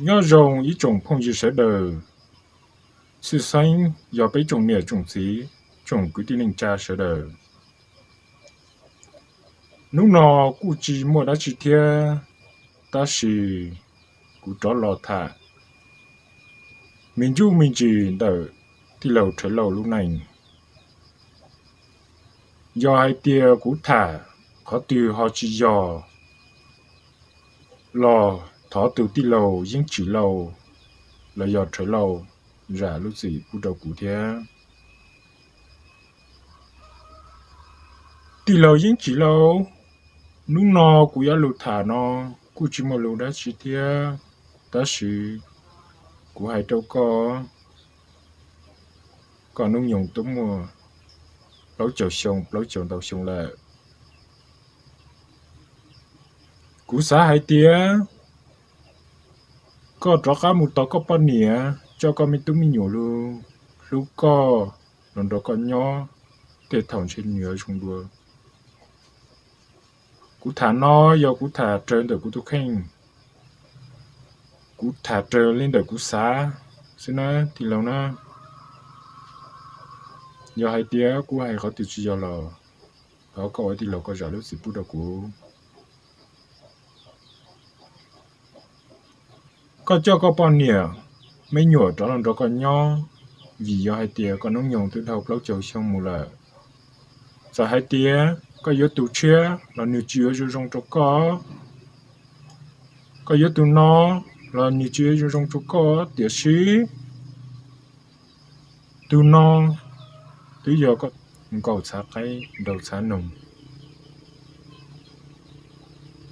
Nyob zoo ib tsoom phooj ywg sawv daws, tshwj xeeb yog peb tsoom niam tsoom txiv, tsoom kwv tij neej tsa sawv daws. Hnub no kuj tsis muaj dab tsi thiab, tab sis kuv rov los tham me ntsuj me ntsis ntawm tij laug Rhawv Lauj lub neej. Yog hais tias kuv tham qhov twg ho tsis yog los thov tus tij laug Yeeb Tsim Lauj los yog Rhawv Lauj zam lub txim pub rau kuv thiab. Tij laug Yeeb Tsim Lauj, hnub no kuv yuav lug tham no kuj tsis muaj lus dab tsi thiab, tab sis kuv hais rau koj, koj hnub nyoog twb muaj plaub caug xyoo, plaub caug ntau xyoo lawm. Kuv xav hais tias koj rov qab mus tos koj poj niam, coj koj me tub me nyuam lug hlub koj, los nrog koj nyob, tej thaum ntshe nws yuav zoo dua. Kuv tham no yog kuv tham raws ntawm kuv tus kheej, kuv tham raws li ntawm kuv xav xwb na tij laug na. Yog hais tias kuv hais qhov twg tsis yog los thov koj ua tij laug koj zam lub txim pub rau kuv. Koj coj koj poj niam, me nyuam rov los nrog koj nyob, vim yog hais tias koj hnub nyoog twb dhau plaub caug xyoo mus lawm. Txawm hais tias koj yuav tus tshiab los nws tsis yuav zoo zoo rau koj, koj yuav tus no los nws tsis yuav zoo zoo rau koj, tiam sis tus no twb yog koj nkaum txhav qaib nraug txhav noog,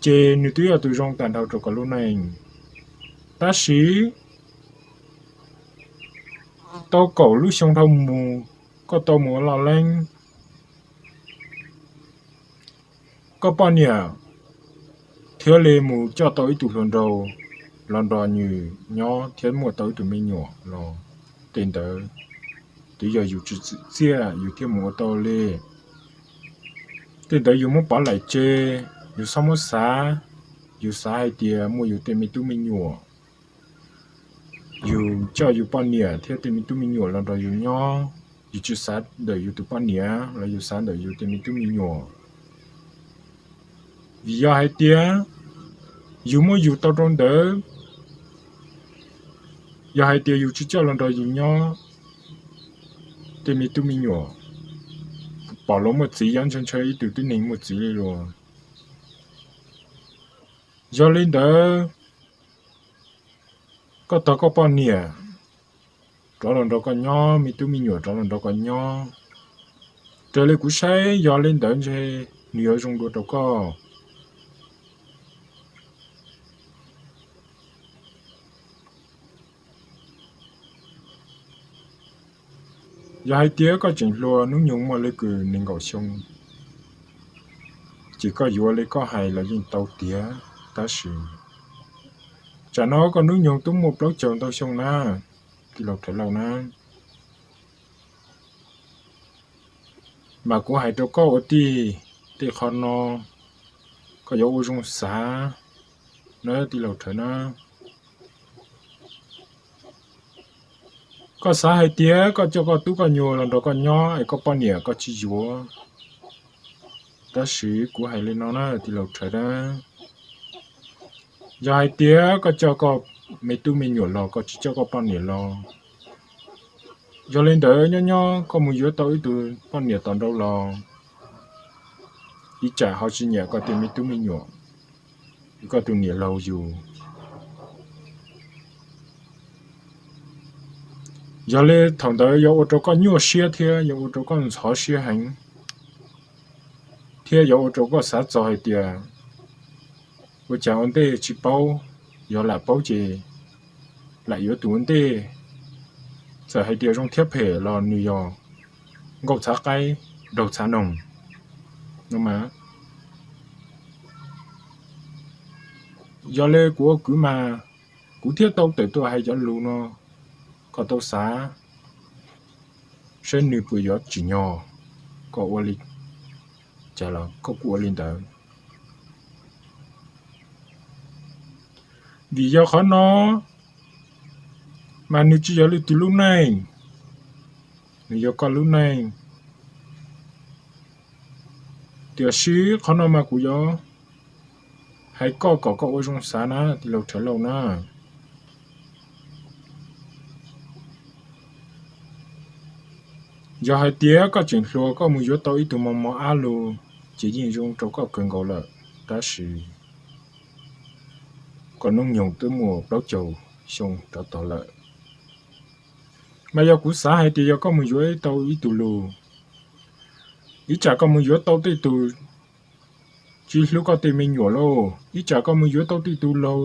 ces nws twb yog tus zoo tag nrho rau koj lub neej. Tab sis tau kaum lub xyoo dhau mus, koj tau mus ua loj leeb, koj poj niam thiaj li mus coj tau ib tug hluas nraug los nrog nws nyob thiab muaj tau ib tug me nyuam los, tej ntawd twb yog yus tsis txim txiaj yus thiaj mus ua tau li. Tej ntawd yus muab pov laim tseg, yus txhob muab xav. Yus xav hais tias muaj yus tej me tub me nyuam, yus coj yus poj niam thiab tej me tub me nyuam los nrog yus nyob, yus tsis xav ntawm yus tus poj niam los yus xav ntawm yus tej me tub me nyuam. Vim yog hais tias yus muab yus tau rau ntawd, yog hais tias yus tsis coj los nrog yus nyob, tej me tub me nyuam pom luag muaj txiv, yog ntshe ntshe ib tug tib neeg muaj txiv li luag. Yog li ntawd, koj tos koj poj niam rov los nrog koj nyob, me tub me nyuam rov los nrog koj nyob, raws li kuv saib yog li ntawd ntshe nws yuav zoo dua rau koj. Yog hais tias koj tseem hluas, hnub nyoog muaj li kws nees nkaum xyoo, ces koj yuav li koj hais los yeej tau tiag. Tab sis tsam no koj hnub nyoog twb muaj plaub caug ntau xyoo na, tij laug Rhawv Lauj na. Mas kuv hais rau koj ua tij, tej qhov no koj yuav ua zoo xav na, tij laug Rhawv na. Koj xav hais tias koj coj koj tub koj nyuam los nrog koj nyob es koj poj niam koj tsis yuav. Tab sis kuv hais li no na, tij laug Rhawv na, yog hais tias koj coj koj me tub me nyuam los, koj tsis coj koj poj niam los, yog li ntawd nyob nyob koj mus yuav tau ib tug poj niam tom nraud los, ib tsam ho tsis nyiam koj tej me tub me nyuam, koj tus niam laus yus. Yog li thaum ntawd yuav ua rau koj nyuaj siab thiab yuav ua rau koj ntxhov siab heev, thiab yuav ua rau koj xav txog hais tias ua cas ua ntej tsis paub, yog lam paub ces lam yuav tus ua ntej. Txawm hais tias zoo thiab phem los nws yog nkauj txhav qaib, nraug txhav noog no mas. Yog li kuv ua kwv mas kuv thiaj tau tawm tuaj hais cov lus no, koj tau xav saib nws puas yuav tsim nyog koj ua li cas los koj kuj ua li ntawd. Vim yog qhov no mas nws tsis yog leej twg lub neej, nws yog koj lub neej. Tiam sis qhov no mas kuv yuav hais koj kom koj ua zoo xav na tij laug Rhawv Lauj na. Yog hais tias koj tseem hluas koj mus yuav tau ib tug mos mos ab lug, ces yeej zoo rau koj kawg nkaus lawm. Tab sis koj hnub nyoog twb muaj plaub caug xyoo rov tod lawm, mas yog kuv xav hais tias yog koj mus yuav tau ib tug lug, ib tsam koj mus yuav tau tej tug tsis hlub koj tej me nyuam lauj, ib tsam koj mus yuav tau tej tug laug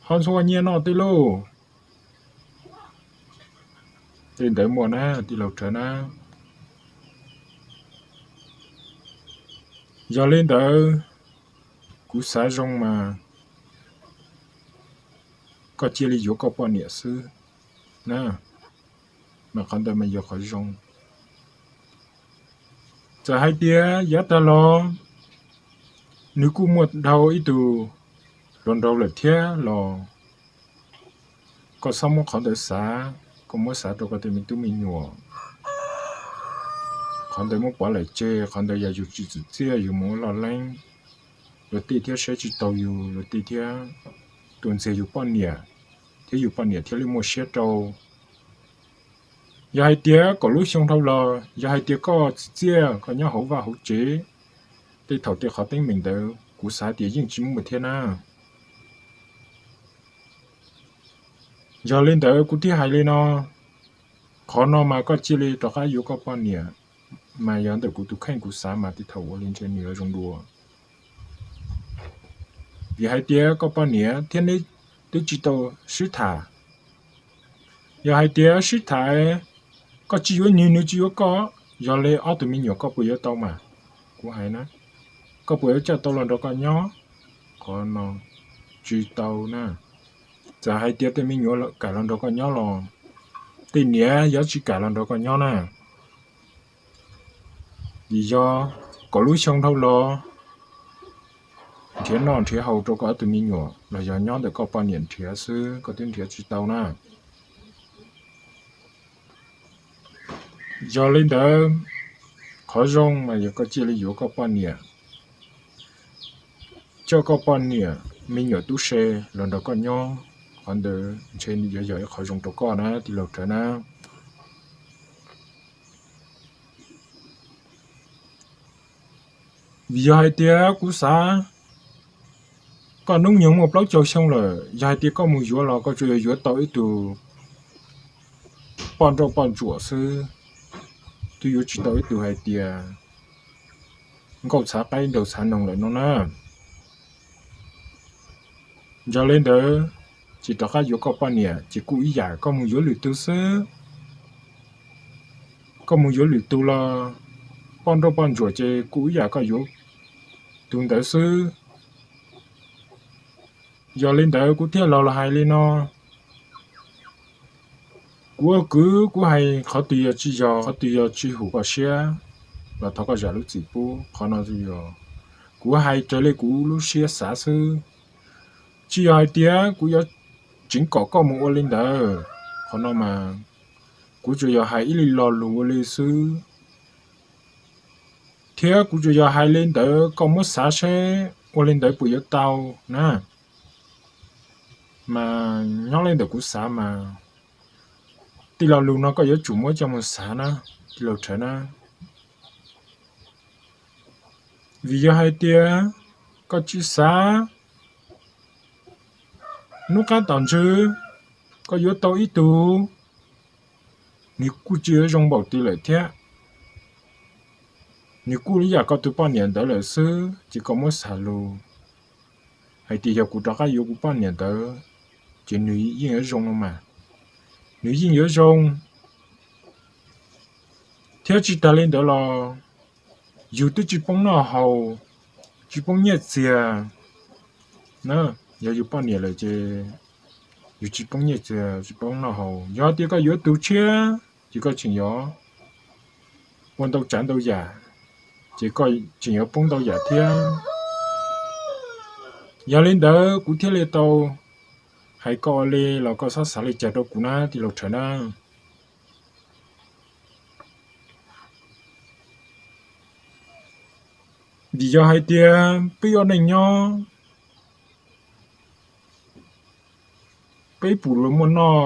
ho ntxhua nyiaj noj tej lauj. Tej ntawd muaj na tij laug Rhawv na. Yog li ntawd, kuv xav zoo mas koj cia li yuav koj poj niam xwb na, mas qhov ntawd mas yog qhov zoo. Txawm hais tias yav tag los nws kuj muaj dhau ib tug hluas nraug lawm thiab los koj txhob muab qhov ntawd xav, koj muab xav rau koj tej me tub me nyuam. Qhov ntawd muab pov lawm tseg, qhov ntawd yog yus tsis txim txiaj yus mus ua loj leeb, luag tej thiaj saib tsis taus yus, luag tej thiaj tuaj ntxias yus poj niam, thiab yus poj niam thiaj li muaj siab rau. Yog hais tias kaum lub xyoo dhau los yog hais tias koj txim txiaj koj nyob hauv vaj hauv tsev, tej thaum tej qhov teeb meem ntawd kuv xav tias yeej tsis muaj thiab na. Yog li ntawd kuv thiaj hais li no, qhov no mas koj cia li rov qab yuav koj poj niam, mas yog ntawm kuv tus kheej kuv xav mas tej thaum ua li ntawd nws yuav zoo dua. Vim hais tias koj poj niam thiab neb twb tsis tau sib tham. Yog hais tias sib tham, koj tsis yuav nws, nws tsis yuav koj, yog li ob tug me nyuam koj puas yuav tau mas? Kuv hais na, koj puas yuav coj tau los nrog koj nyob? Qhov no tsis tau na. Txawm hais tias tej me nyuam kam los nrog koj nyob los tej niam yuav tsis kam los nrog koj nyob na. Vim yog kaum lub xyoo dhau los nrhiav noj nrhiav haus rau koj ob tug me nyuam los yog nyob ntawm koj poj niam nrhiav xwb, koj twb nrhiav tsis tau na. Yog li ntawd, qhov zoo mas yog koj cia li yuav koj poj niam, coj koj poj niam me nyuam tub se los nrog koj nyob, qhov ntawd ntshe yuav yog ib qhov zoo rau koj na tij laug Rhawv na. Vim yog hais tias kuv xav koj hnub nyoog muaj plaub caug xyoo lawm, yog hais tias koj mus yuav los koj tsuas yog yuav tau ib tug poj nrauj poj ntsuam xwb, twb yuav tsis tau ib tug hais tias nkauj txhav qaib nraug txhav noog lawm no na. Yog li ntawd, ces rov qab yuav koj poj niam ces kuj ib yam koj mus yuav lwm tus xwb. Koj mus yuav lwm tus los poj nrauj poj ntsuam ces kuj ib yam koj yuav tus ntawd xwb. Yog li ntawd kuv thiaj los los hais li no, kuv ua kwv kuv hais qhov twg yog tsis yog, qhov twg yog tsis hum koj siab los thov koj zam lub txim pub. Qhov no yog kuv hais raws li kuv lub siab xav xwb, tsis yog hais tias kuv yuav tseev kom koj mus ua li ntawd. Qhov no mas kuv tsuas yog hais ib lo lus ua li xwb, thiab kuv tsuas yog hais li ntawd koj muab xav seb ua li ntawd puas yuav tau na. Mas nyob li ntawm kuv xav mas tej lo lus no koj yuav tsum muab coj mus xav na, tij laug Rhawv na. Vim yog hais tias koj tsis xav, hnub qab tom ntswg koj yuav tau ib tug, nws kuj tsis yuav zoo npaum twg lawm thiab. Nws kuj ib yam koj tus poj niam ntawd lawm xwb, ces koj muab xav lus hais tias yog kuv rov qab yuav kuv poj niam ntawd, ces nws yeej yuav zoo no mas, nws yeej yuav zoo. Thiab tsis tas li ntawd los yus twb tsis poob noj haus, tsis poob nyiaj txiag na. Yog yus poj niam lawm ces yus tsis poob nyiaj txiag tsis poob noj haus. Yog tias koj yuav tus tshiab ces koj tseem yuav ua ntau tsav ntau yam, ces koj tseem yuav poob ntau yam thiab. Yog li ntawd kuv thiaj li tau Hais koj ua li los koj txhob xav li cas rau kuv na tij laug Rhawv na. Vim yog hais tias peb ua neej nyob, peb pom luag muaj noj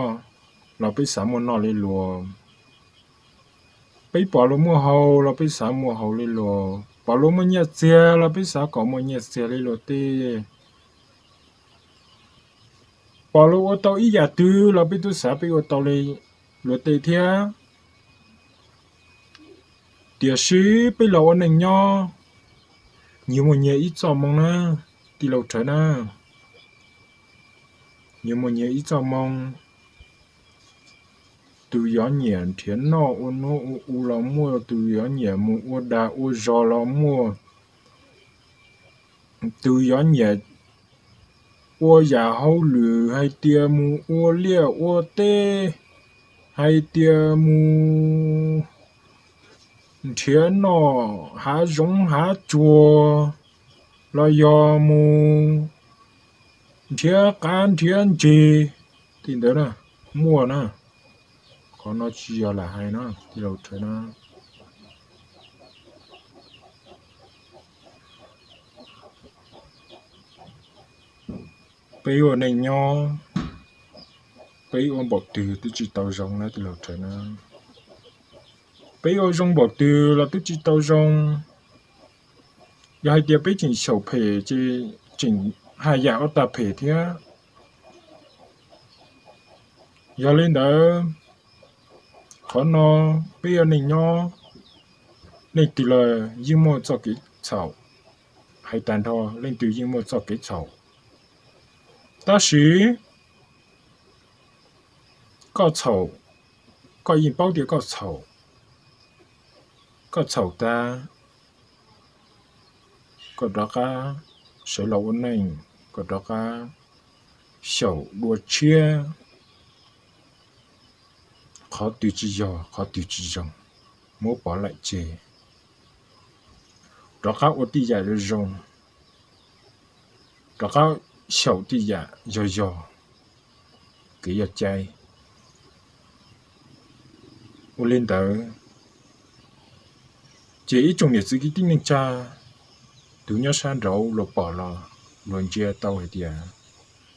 los peb xav muaj noj li luag, peb pom luag muaj haus los peb xav muaj haus li luag, pom luag muaj nyiaj txiag los peb xav kom muaj nyiaj txiag li luag tej, pom luag ua tau ib yam twg los peb twb xav peb ua tau li luag tej thiab. Tiam sis peb los ua neej nyob, nyias muaj nyias ib txoj moo na, tij laug Rhawv na. Nyias muaj nyias ib txoj moo. Tus yuav nyiam nrhiav noj ua nuav ua u los muaj, tus yuav nyiam mus ua dag ua zog los muaj, tus yuav nyiam ua yam hauj lwm hais tias mus ua liaj ua teb, hais tias mus nrhiav noj hav zoov hav tsuag, los yog mus nrhiav qav nrhiav ntseg, tej ntawd na, muaj na. Qhov no tsis yog lam hais na, tij laug Rhawv na. Peb ua neej nyob, peb ua npaum twg twb tsis tau zoo na tij laug Rhawv na. Peb ua zoo npaum twg los twb tsis tau zoo. Yog hais tias peb tseem xyaum phem ces tseem haj yam ua tag phem thiab. Yog li ntawd, qhov no peb ua neej nyob, leej twg los yeej muaj txoj kev txhaum, hais tag nrho leej twg yeej muaj txoj kev txhaum. Tab sis koj txhaum, koj yeej paub tias koj txhaum, koj txhaum tag, koj rov qab sawv los ua neej, koj rov qab xyaum dua tshiab. Qhov twg tsis yog, qhov twg tsis zoo, muab pov laim tseg, rov qab ua tej yam zoo zoo, rov qab xyaum tej yam yog yog, kev yog cai. Ua li ntawd, ces ib tsoom niam txiv kwv tij neej tsa, tus nyob sab nraud luag pom los luag ntsia tau hais tias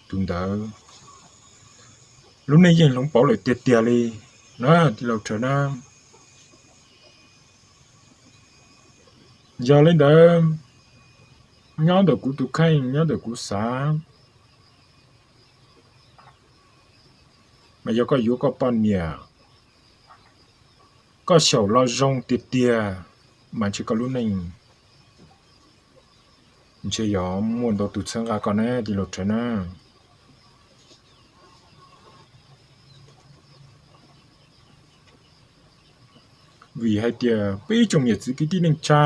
tus ntawd lub neej yeej hloov pauv lawm tiag tiag li na, tij laug Rhawv na. Yog li ntawd, nyob ntawm kuv tus kheej, nyob ntawm kuv xav, mas yog koj yuav koj poj niam, koj xyaum los zoo tiag tiag, mas ntshe koj lub neej ntshe yog muaj ntau tus txhawb nqa koj ne, tij laug Rhawv na. Vim hais tias peb ib tsoom niam txiv kwv tij neej tsa,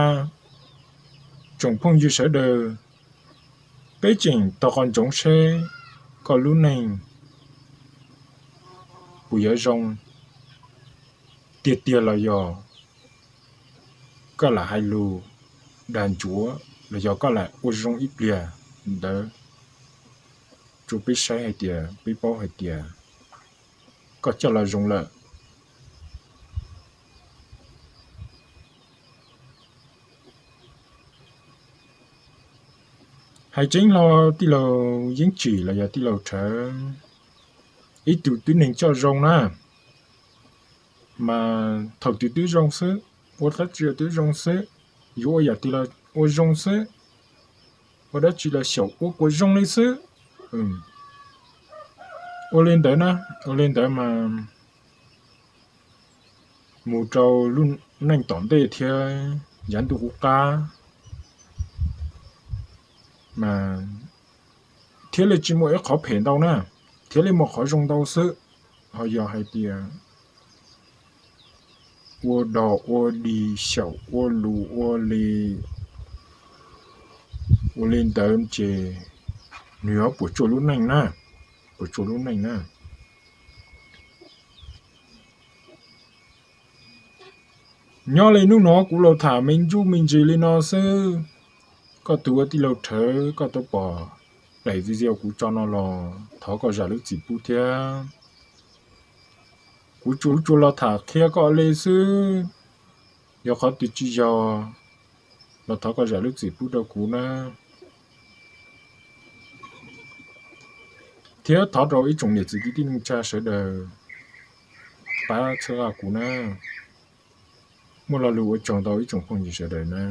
tsoom phooj ywg sawv daws, peb tseem tos qhov ntsoov seb koj lub neej puas yuav zoo tiag tiag los yog koj lam hais lus dag ntsuav los yog koj lam ua zoo ib pliag ntawd rau peb saib hais tias peb paub hais tias koj coj los zoo lawm. Hais tseeb los tij laug Yeeb Tsim los yog tij laug Rhawv, ib tug tib neeg coj zoo na, mas thaum twg twb zoo xwb, ua dab tsi twb zoo xwb, yuav ua yam twg los ua zoo xwb, ua dab tsi los xyaum ua kuas zoo li xwb. Ua li ntawd na, ua li ntawd mas mus rau lub neej tom ntej thiab yav ntuj qub qab mas thiaj li tsis muaj ib qhov phem ntau na, thiaj li muaj qhov zoo ntau xwb. Ho yog hais tias ua dog ua dig xyaum ua lus ua li, ua li ntawd ces nws yuav puas tsuaj lub neej na, puas tsuaj lub neej na. Nyob li hnub no kuv los tham me ntsuj me ntsis li no xwb, koj tus ua tij laug Rhawv koj tau pom daim video kuv tso no los thov koj zam lub txim pub thiab. Kuv tsuas los tham qhia koj li xwb, yog qhov twg tsis yog los thov koj zam lub txim pub rau kuv na. Thiab thov rau ib tsoom niam txiv kwv tij neej tsa sawv daws pab txhawb nqa kuv na. Muaj lo lus ua tsaug ntau ib tsoom phooj ywg sawv daws na.